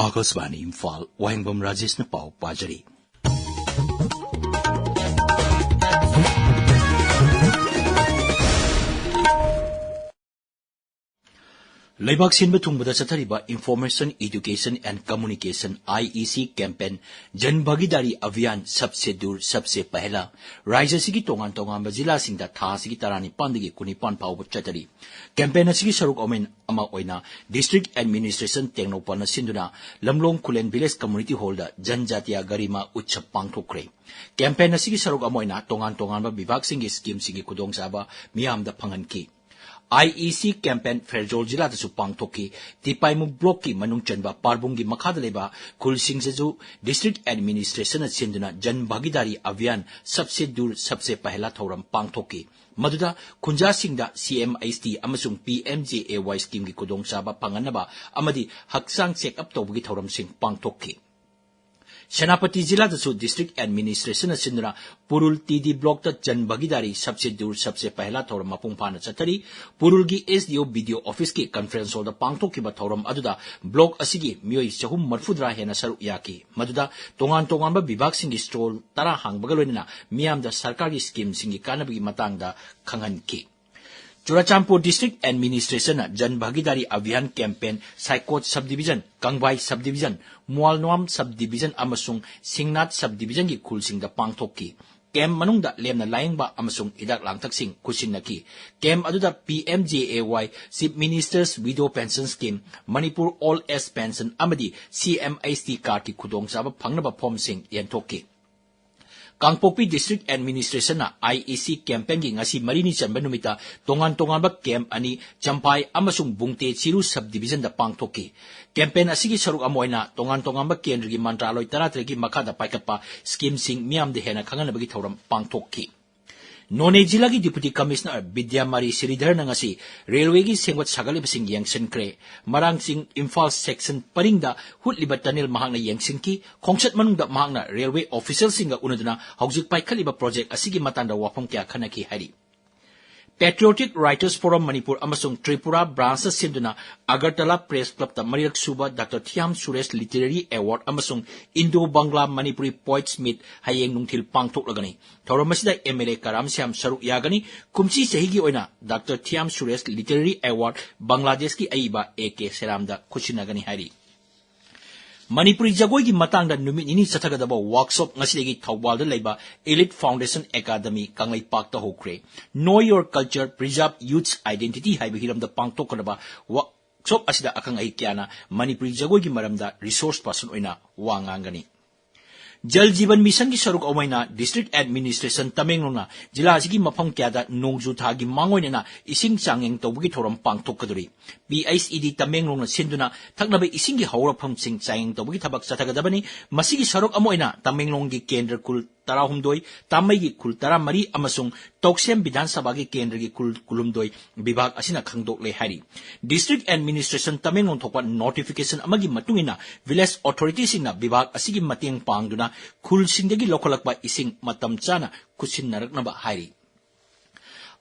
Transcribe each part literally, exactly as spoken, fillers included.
ꯑꯥꯀꯥꯁꯕꯥꯅꯤ ꯏꯝꯐꯥꯜ, ꯋꯥꯍꯦꯡꯕꯝ ꯔꯥꯖꯦꯁꯅ ꯄꯥꯎ ꯄꯥꯖꯔꯤ꯫ ꯂꯩꯕꯥꯛ ꯁꯤꯟꯕ ꯊꯨꯡꯕꯗ ꯆꯠꯊꯔꯤꯕ Information, Education and Communication, IEC campaign, ꯖꯟ ꯚꯥꯒꯤꯗꯥꯔꯤ ꯑꯚꯤꯌꯥꯟ ꯁꯕꯁꯦ ꯗꯨꯔ ꯁꯕꯁꯦ ꯄꯍꯦꯂꯥ ꯔꯥꯖ꯭ꯌ ꯑꯁꯤꯒꯤ ꯇꯣꯉꯥꯟ ꯇꯣꯉꯥꯟꯕ ꯖꯤꯂꯥꯁꯤꯡꯗ ꯊꯥ ꯑꯁꯤꯒꯤ ꯇꯔꯥꯅꯤꯄꯥꯟꯗꯒꯤ ꯀꯨꯟꯅꯤꯄꯥꯟ ꯐꯥꯎꯕ ꯆꯠꯊꯔꯤ꯫ Campaign ꯑꯁꯤꯒꯤ ꯁꯔꯨꯛ ꯑꯃ ꯑꯣꯏꯅ District Administration ꯇꯦꯡꯅꯧꯄꯜꯅ ꯁꯤꯟꯗꯨꯅ ꯂꯝꯂꯣꯡ ꯈꯨꯂꯦꯟ Village Community Hallꯗ ꯖꯟ ꯖꯥꯇꯤꯌꯥ ꯒꯔꯤꯃꯥ ꯎꯠꯁꯕ ꯄꯥꯡꯊꯣꯛꯈ꯭ꯔꯦ꯫ Campaign ꯑꯁꯤꯒꯤ ꯁꯔꯨꯛ ꯑꯃ ꯑꯣꯏꯅ ꯇꯣꯉꯥꯟ ꯇꯣꯉꯥꯟꯕ ꯕꯤꯚꯥꯒꯁꯤꯡꯒꯤ schemeꯁꯤꯡꯒꯤ ꯈꯨꯗꯣꯡꯆꯥꯕ ꯃꯤꯌꯥꯝꯗ ꯐꯪꯍꯟꯈꯤ꯫ IEC campaign ꯐꯦꯔꯖꯣꯜ ꯖꯤꯂꯥꯗꯁꯨ ꯄꯥꯡꯊꯣꯛꯈꯤ꯫ ꯇꯤꯄꯥꯏꯃꯨꯛ blockꯀꯤ ꯃꯅꯨꯡ ꯆꯟꯕ ꯄꯥꯔꯕꯨꯡꯒꯤ ꯃꯈꯥꯗ ꯂꯩꯕ ꯈꯨꯜꯁꯤꯡꯁꯤꯁꯨ District Administrationꯅ ꯁꯤꯟꯗꯨꯅ ꯖꯟ ꯚꯥꯒꯤꯗꯥꯔꯤ ꯑꯚꯤꯌꯥꯟ ꯁꯕꯁꯦ ꯗꯨꯔ ꯁꯕꯁꯦ ꯄꯍꯦꯂꯥ ꯊꯧꯔꯝ ꯄꯥꯡꯊꯣꯛꯈꯤ꯫ ꯃꯗꯨꯗ ꯈꯨꯟꯖꯥꯁꯤꯡꯗ CMHT ꯑꯃꯁꯨꯡ PMJAY schemeꯒꯤ ꯈꯨꯗꯣꯡꯆꯥꯕ ꯐꯪꯍꯟꯅꯕ ꯑꯃꯗꯤ ꯍꯛꯆꯥꯡ check up ꯇꯧꯕꯒꯤ ꯊꯧꯔꯝꯁꯤꯡ ꯄꯥꯡꯊꯣꯛꯈꯤ꯫ ꯁꯦꯅꯥꯄꯇꯤ ꯖꯤꯂꯥꯗꯁꯨ District Administrationꯅ ꯁꯤꯟꯗꯨꯅ ꯄꯨꯔꯨꯜ TD blockꯇ ꯖꯟ ꯚꯥꯒꯤꯗꯥꯔꯤ ꯁꯕꯁꯦ ꯗꯨꯔ ꯁꯕꯁꯦ ꯄꯍꯦꯂꯥ ꯊꯧꯔꯝ ꯃꯄꯨꯡ ꯐꯥꯅ ꯆꯠꯊꯔꯤ꯫ ꯄꯨꯔꯨꯜꯒꯤ SDO BDO officeꯀꯤ conference hallꯗ ꯄꯥꯡꯊꯣꯛꯈꯤꯕ ꯊꯧꯔꯝ ꯑꯗꯨꯗ block ꯑꯁꯤꯒꯤ ꯃꯤꯑꯣꯏ ꯆꯍꯨꯝ ꯃꯔꯤꯐꯨꯇꯔꯥ ꯍꯦꯟꯅ ꯁꯔꯨꯛ ꯌꯥꯈꯤ꯫ ꯃꯗꯨꯗ ꯇꯣꯉꯥꯟ ꯇꯣꯉꯥꯟꯕ ꯕꯤꯚꯥꯒꯁꯤꯡꯒꯤ stall ꯇꯔꯥ ꯍꯥꯡꯕꯒ ꯂꯣꯏꯅꯅ ꯃꯤꯌꯥꯝꯗ ꯁꯔꯀꯥꯔꯒꯤ schemeꯁꯤꯡꯒꯤ ꯀꯥꯟꯅꯕꯒꯤ ꯃꯇꯥꯡꯗ ꯈꯪꯍꯟꯈꯤ꯫ ꯆꯨꯔꯥꯆꯥꯟꯄꯨꯔ District Administrationꯅ ꯖꯟ ꯚꯥꯒꯤꯗꯥꯔꯤ ꯑꯚꯤꯌꯥꯟ campaign ꯁꯥꯏꯀꯣꯠ subdivision, ꯀꯪꯕꯥꯏ subdivision, ꯃꯨꯋꯥꯜꯅꯣꯝ subdivision ꯑꯃꯁꯨꯡ ꯁꯤꯡꯅꯥꯠ subdivisionꯒꯤ ꯈꯨꯜꯁꯤꯡꯗ ꯄꯥꯡꯊꯣꯛꯈꯤ꯫ Camp ꯃꯅꯨꯡꯗ ꯂꯦꯝꯅ ꯂꯥꯌꯦꯡꯕ ꯑꯃꯁꯨꯡ ꯍꯤꯗꯥꯛ ꯂꯥꯡꯊꯛꯁꯤꯡ ꯈꯨꯠꯁꯤꯟꯅꯈꯤ꯫ Camp ꯑꯗꯨꯗ PMJAY, Chief Minister's Widow Pension Scheme, Manipur Old Age Pension ꯑꯃꯗꯤ CMHT cardꯀꯤ ꯈꯨꯗꯣꯡꯆꯥꯕ ꯐꯪꯅꯕ formꯁꯤꯡ ꯌꯦꯟꯊꯣꯛꯈꯤ꯫ ꯀꯥꯡꯄꯣꯛꯄꯤ District Administrationꯅ IEC campaignꯒꯤ ꯉꯁꯤ ꯃꯔꯤꯅꯤ ꯆꯟꯕ ꯅꯨꯃꯤꯠꯇ ꯇꯣꯉꯥꯟ ꯇꯣꯉꯥꯟꯕ camp ꯑꯅꯤ ꯆꯝꯄꯥꯏ ꯑꯃꯁꯨꯡ ꯕꯨꯡꯇꯦ ꯆꯤꯔꯨ subdivisionꯗ ꯄꯥꯡꯊꯣꯛꯈꯤ꯫ Campaign ꯑꯁꯤꯒꯤ ꯁꯔꯨꯛ ꯑꯃ ꯑꯣꯏꯅ ꯇꯣꯉꯥꯟ ꯇꯣꯉꯥꯟꯕ ꯀꯦꯟꯗ꯭ꯔꯒꯤ ꯃꯟꯇ꯭ꯔꯥꯂꯣꯏ ꯇꯔꯥꯇꯔꯦꯠꯀꯤ ꯃꯈꯥꯗ ꯄꯥꯏꯈꯠꯄ schemeꯁꯤꯡ ꯃꯤꯌꯥꯝꯗ ꯍꯦꯟꯅ ꯈꯪꯍꯟꯅꯕꯒꯤ ꯊꯧꯔꯝ ꯄꯥꯡꯊꯣꯛꯈꯤ꯫ ꯅꯣꯅꯦ ꯖꯤꯂꯥꯒꯤ Deputy Commissioner ꯕꯤꯗ꯭ꯌꯥꯃꯥꯔꯤ ꯁ꯭ꯔꯤꯙꯔꯅ ꯉꯁꯤ railwayꯒꯤ ꯁꯦꯝꯒꯠ ꯁꯥꯒꯠꯂꯤꯕꯁꯤꯡ ꯌꯦꯡꯁꯤꯟꯈ꯭ꯔꯦ꯫ ꯃꯔꯥꯡꯆꯤꯡ ꯏꯝꯐꯥꯜ section ꯄꯔꯤꯡꯗ ꯍꯨꯠꯂꯤꯕ tunnel ꯃꯍꯥꯛꯅ ꯌꯦꯡꯁꯤꯟꯈꯤ꯫ ꯈꯣꯡꯆꯠ ꯃꯅꯨꯡꯗ ꯃꯍꯥꯛꯅ railway officialꯁꯤꯡꯒ ꯎꯅꯗꯨꯅ ꯍꯧꯖꯤꯛ ꯄꯥꯏꯈꯠꯂꯤꯕ project ꯑꯁꯤꯒꯤ ꯃꯇꯥꯡꯗ ꯋꯥꯐꯝ ꯀꯌꯥ ꯈꯟꯅꯈꯤ ꯍꯥꯏꯔꯤ꯫ Patriotic Writers Forum Manipur ꯑꯃꯁꯨꯡ ꯇ꯭ꯔꯤꯄꯨꯔꯥ ꯕ꯭ꯔꯥꯟꯆꯅ ꯁꯤꯟꯗꯨꯅ ꯑꯒꯔꯇꯂꯥ ꯄ꯭ꯔꯦꯁ ꯀ꯭ꯂꯕꯇ ꯃꯔꯤꯔꯛ ꯁꯨꯕ ꯗꯥꯛꯇꯔ ꯊꯤꯌꯥꯝ ꯁꯨꯔꯦꯁ ꯂꯤꯇꯔꯦꯔꯤ ꯑꯦꯋꯥꯔꯗ ꯑꯃꯁꯨꯡ ꯏꯟꯗꯣ ꯕꯪꯒ꯭ꯂꯥ ꯃꯅꯤꯄꯨꯔꯤ ꯄꯣꯏꯠꯁ ꯃꯤꯠ ꯍꯌꯦꯡ ꯅꯨꯡꯊꯤꯜ ꯄꯥꯡꯊꯣꯛꯂꯒꯅꯤ꯫ ꯊꯧꯔꯝ ꯑꯁꯤꯗ ꯑꯦꯝ ꯑꯦꯜ ꯑꯦ ꯀꯔꯥꯝ ꯁ꯭ꯌꯥꯝ ꯁꯔꯨꯛ ꯌꯥꯒꯅꯤ꯫ ꯀꯨꯝꯁꯤ ꯆꯍꯤꯒꯤ ꯑꯣꯏꯅ ꯗꯥꯛꯇꯔ ꯊꯤꯌꯥꯝ ꯁꯨꯔꯦꯁ ꯂꯤꯇꯔꯦꯔꯤ ꯑꯦꯋꯥꯔꯗ ꯕꯪꯒ꯭ꯂꯥꯗꯦꯁꯀꯤ ꯑꯏꯕ ꯑꯦ ꯀꯦ ꯁꯦꯔꯥꯝꯗ ꯈꯨꯠꯁꯤꯟꯅꯒꯅꯤ ꯍꯥꯏꯔꯤ꯫ ꯃꯅꯤꯄꯨꯔꯤ ꯖꯒꯣꯏꯒꯤ ꯃꯇꯥꯡꯗ ꯅꯨꯃꯤꯠ ꯅꯤꯅꯤ ꯆꯠꯊꯒꯗꯕ ꯋꯥꯔꯛꯁꯣꯞ ꯉꯁꯤꯗꯒꯤ ꯊꯧꯕꯥꯜꯗ ꯂꯩꯕ Elite Foundation Academy ꯀꯪꯂꯩꯄꯥꯛꯇ ꯍꯧꯈ꯭ꯔꯦ꯫ Know Your Culture, Preserve Youth's Identity ꯍꯥꯏꯕ ꯍꯤꯔꯝꯗ ꯄꯥꯡꯊꯣꯛꯀꯗꯕ ꯋꯥꯔꯛꯁꯣꯞ ꯑꯁꯤꯗ ꯑꯈꯪ ꯑꯍꯩ ꯀꯌꯥꯅ ꯃꯅꯤꯄꯨꯔꯤ ꯖꯒꯣꯏꯒꯤ ꯃꯔꯝꯗ ꯔꯤꯁꯣꯔꯁ ꯄꯥꯔꯁꯟ ꯑꯣꯏꯅ ꯋꯥ ꯉꯥꯡꯒꯅꯤ꯫ ꯖꯜ ꯖꯤꯕꯟ ꯃꯤꯁꯟꯒꯤ ꯁꯔꯨꯛ ꯑꯃ ꯑꯣꯏꯅ ꯗꯤꯁꯇ꯭ꯔꯤꯛ ꯑꯦꯗꯃꯤꯅꯤꯁꯇ꯭ꯔꯦꯁꯟ ꯇꯃꯦꯡꯂꯣꯡꯅ ꯖꯤꯂꯥ ꯑꯁꯤꯒꯤ ꯃꯐꯝ ꯀꯌꯥꯗ ꯅꯣꯡꯖꯨ ꯊꯥꯒꯤ ꯃꯥꯡꯑꯣꯏꯅꯅ ꯏꯁꯤꯡ ꯆꯥꯡꯌꯦꯡ ꯇꯧꯕꯒꯤ ꯊꯧꯔꯝ ꯄꯥꯡꯊꯣꯛꯀꯗꯧꯔꯤ꯫ ꯄꯤ ꯑꯩꯆ ꯏ ꯗꯤ ꯇꯃꯦꯡꯂꯣꯡꯅ ꯁꯤꯟꯗꯨꯅ ꯊꯛꯅꯕ ꯏꯁꯤꯡꯒꯤ ꯍꯧꯔꯛꯐꯝꯁꯤꯡ ꯆꯥꯡꯌꯦꯡ ꯇꯧꯕꯒꯤ ꯊꯕꯛ ꯆꯠꯊꯒꯗꯕꯅꯤ꯫ ꯃꯁꯤꯒꯤ ꯁꯔꯨꯛ ꯑꯃ ꯑꯣꯏꯅ ꯇꯃꯦꯡꯂꯣꯡꯒꯤ ꯀꯦꯟꯗ꯭ꯔ ꯈꯨꯜ ꯇꯔꯥꯍꯨꯝꯗꯣꯏ, ꯇꯥꯃꯩꯒꯤ ꯈꯨꯜ ꯇꯔꯥꯃꯔꯤ ꯑꯃꯁꯨꯡ ꯇꯧꯁꯦꯝ ꯕꯤꯙꯥꯟ ꯁꯚꯥꯒꯤ ꯀꯦꯟꯗ꯭ꯔꯒꯤ ꯈꯨꯜ ꯀꯨꯟꯍꯨꯝꯗꯣꯏ ꯕꯤꯚꯥꯒ ꯑꯁꯤꯅ ꯈꯪꯗꯣꯛꯂꯦ ꯍꯥꯏꯔꯤ꯫ ꯗꯤꯁꯇ꯭ꯔꯤꯛ ꯑꯦꯗꯃꯤꯅꯤꯁꯇ꯭ꯔꯦꯁꯟ ꯇꯃꯦꯡꯂꯣꯡ ꯊꯣꯛꯄ ꯅꯣꯇꯤꯐꯤꯀꯦꯁꯟ ꯑꯃꯒꯤ ꯃꯇꯨꯡ ꯏꯟꯅ ꯚꯤꯂꯦꯖ ꯑꯣꯊꯣꯔꯤꯇꯤꯁꯤꯡꯅ ꯕꯤꯚꯥꯒ ꯑꯁꯤꯒꯤ ꯃꯇꯦꯡ ꯄꯥꯡꯗꯨꯅ ꯈꯨꯜꯁꯤꯡꯗꯒꯤ ꯂꯧꯈꯠꯂꯛꯄ ꯏꯁꯤꯡ ꯃꯇꯝ ꯆꯥꯅ ꯈꯨꯠꯁꯤꯟꯅꯔꯛꯅꯕ ꯍꯥꯏꯔꯤ꯫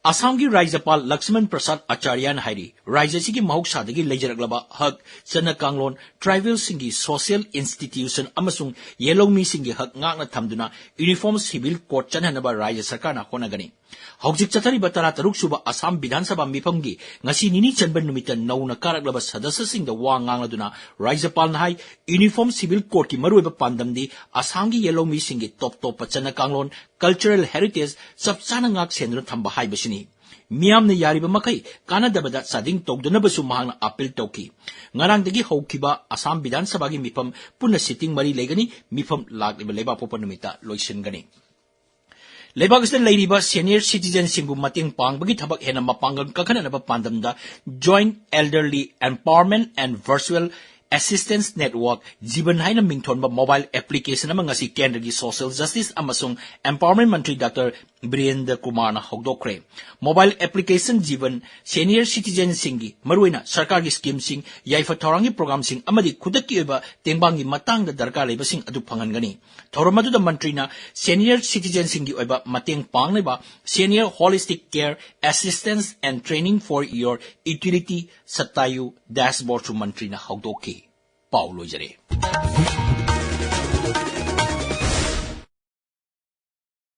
ꯑꯁꯥꯝꯒꯤ ꯔꯥꯖ꯭ꯌꯄꯥꯜ ꯂꯛꯁꯃꯟ ꯄ꯭ꯔꯁꯥꯗ ꯑꯥꯆꯥꯔꯌꯅ ꯍꯥꯏꯔꯤ, ꯔꯥꯖ꯭ꯌ ꯑꯁꯤꯒꯤ ꯃꯍꯧꯁꯥꯗꯒꯤ ꯂꯩꯖꯔꯛꯂꯕ ꯍꯛ, ꯆꯠꯅ ꯀꯥꯡꯂꯣꯟ, ꯇ꯭ꯔꯥꯏꯕꯦꯜꯁꯤꯡꯒꯤ ꯁꯣꯁꯤꯌꯦꯜ ꯏꯟꯁꯇꯤꯇ꯭ꯌꯨꯁꯟ ꯑꯃꯁꯨꯡ ꯌꯦꯜꯍꯧꯃꯤꯁꯤꯡꯒꯤ ꯍꯛ ꯉꯥꯛꯅ ꯊꯝꯗꯨꯅ ꯌꯨꯅꯤꯐꯣꯔꯝ ꯁꯤꯚꯤꯜ ꯀꯣꯗ ꯆꯠꯍꯟꯅꯕ ꯔꯥꯖ꯭ꯌ ꯁꯔꯀꯥꯔꯅ ꯍꯣꯠꯅꯒꯅꯤ꯫ ꯍꯧꯖꯤꯛ ꯆꯠꯊꯔꯤꯕ ꯇꯔꯥꯇꯔꯨꯛ ꯁꯨꯕ ꯑꯁꯥꯝ ꯕꯤꯙꯥꯟ ꯁꯚꯥ ꯃꯤꯐꯝꯒꯤ ꯉꯁꯤ ꯅꯤꯅꯤ ꯆꯟꯕ ꯅꯨꯃꯤꯠꯇ ꯅꯧꯅ ꯀꯥꯔꯛꯂꯕ ꯁꯗꯁ꯭ꯌꯁꯤꯡꯗ ꯋꯥ ꯉꯥꯡꯂꯗꯨꯅ ꯔꯥꯖ꯭ꯌꯄꯥꯜꯅ ꯍꯥꯏ, ꯌꯨꯅꯤꯐꯣꯔꯝ ꯁꯤꯚꯤꯜ ꯀꯣꯗꯀꯤ ꯃꯔꯨꯑꯣꯏꯕ ꯄꯥꯟꯗꯝꯗꯤ ꯑꯁꯥꯝꯒꯤ ꯌꯦꯜꯍꯧꯃꯤꯁꯤꯡꯒꯤ ꯇꯣꯞ ꯇꯣꯞꯄ ꯆꯠꯅ ꯀꯥꯡꯂꯣꯟ, ꯀꯜꯆꯔꯦꯜ ꯍꯦꯔꯤꯇꯦꯖ ꯆꯞ ꯆꯥꯅ ꯉꯥꯛ ꯁꯦꯟꯗꯨꯅ ꯊꯝꯕ ꯍꯥꯏꯕꯁꯤꯅꯤ꯫ ꯃꯤꯌꯥꯝꯅ ꯌꯥꯔꯤꯕ ꯃꯈꯩ ꯀꯥꯟꯅꯗꯕꯗ ꯆꯥꯗꯤꯡ ꯇꯧꯗꯅꯕꯁꯨ ꯃꯍꯥꯛꯅ ꯑꯥꯄꯤꯜ ꯇꯧꯈꯤ꯫ ꯉꯔꯥꯡꯗꯒꯤ ꯍꯧꯈꯤꯕ ꯑꯁꯥꯝ ꯕꯤꯙꯥꯟ ꯁꯚꯥꯒꯤ ꯃꯤꯐꯝ ꯄꯨꯟꯅ ꯁꯤꯇꯤꯡ ꯃꯔꯤ ꯂꯩꯒꯅꯤ꯫ ꯃꯤꯐꯝ ꯂꯥꯛꯂꯤꯕ ꯂꯩꯕꯥꯛꯄꯣꯛꯄ ꯅꯨꯃꯤꯠꯇ ꯂꯣꯏꯁꯤꯟꯒꯅꯤ꯫ ꯂꯩꯕꯥꯛ ꯑꯁꯤꯗ ꯂꯩꯔꯤꯕ ꯁꯦꯅꯤꯌꯔ ꯁꯤꯇꯤꯖꯟꯁꯤꯡꯕꯨ ꯃꯇꯦꯡ ꯄꯥꯡꯕꯒꯤ ꯊꯕꯛ ꯍꯦꯟꯅ ꯃꯄꯥꯡꯒꯜ ꯀꯟꯈꯠꯅꯅꯕ ꯄꯥꯟꯗꯝꯗ Joint Elderly Empowerment and Virtual Assistance Network Jeevan ꯍꯥꯏꯅ ꯃꯤꯡꯊꯣꯟꯕ mobile application ꯑꯃ ꯉꯁꯤ ꯀꯦꯟꯗ꯭ꯔꯒꯤ Social Justice ꯑꯃꯁꯨꯡ Empowerment ꯃꯟꯇ꯭ꯔꯤ ꯗꯥꯛꯇꯔ ꯕꯤꯔꯦꯟꯗ꯭ꯔ ꯀꯨꯃꯥꯔꯅ ꯍꯧꯗꯣꯛꯈ꯭ꯔꯦ꯫ Mobile application Jeevan senior citizenꯁꯤꯡꯒꯤ, ꯃꯔꯨꯑꯣꯏꯅ ꯁꯔꯀꯥꯔꯒꯤ schemeꯁꯤꯡ, ꯌꯥꯏꯐ ꯊꯧꯔꯥꯡꯒꯤ programꯁꯤꯡ ꯑꯃꯗꯤ ꯈꯨꯗꯛꯀꯤ ꯑꯣꯏꯕ ꯇꯦꯡꯕꯥꯡꯒꯤ ꯃꯇꯥꯡꯗ ꯗꯔꯀꯥꯔ ꯂꯩꯕꯁꯤꯡ ꯑꯗꯨ ꯐꯪꯍꯟꯒꯅꯤ꯫ ꯊꯧꯔꯝ ꯑꯗꯨꯗ ꯃꯟꯇ꯭ꯔꯤꯅ senior citizenꯁꯤꯡꯒꯤ ꯑꯣꯏꯕ ꯃꯇꯦꯡ ꯄꯥꯡꯅꯕ Senior Holistic Care Assistance and Training for Your Utility ꯁꯠꯇꯥꯌꯨ dashboardꯁꯨ ꯃꯟꯇ꯭ꯔꯤꯅ ꯍꯧꯗꯣꯛꯈꯤ꯫ ꯄꯥꯎ ꯂꯣꯏꯖꯔꯦ꯫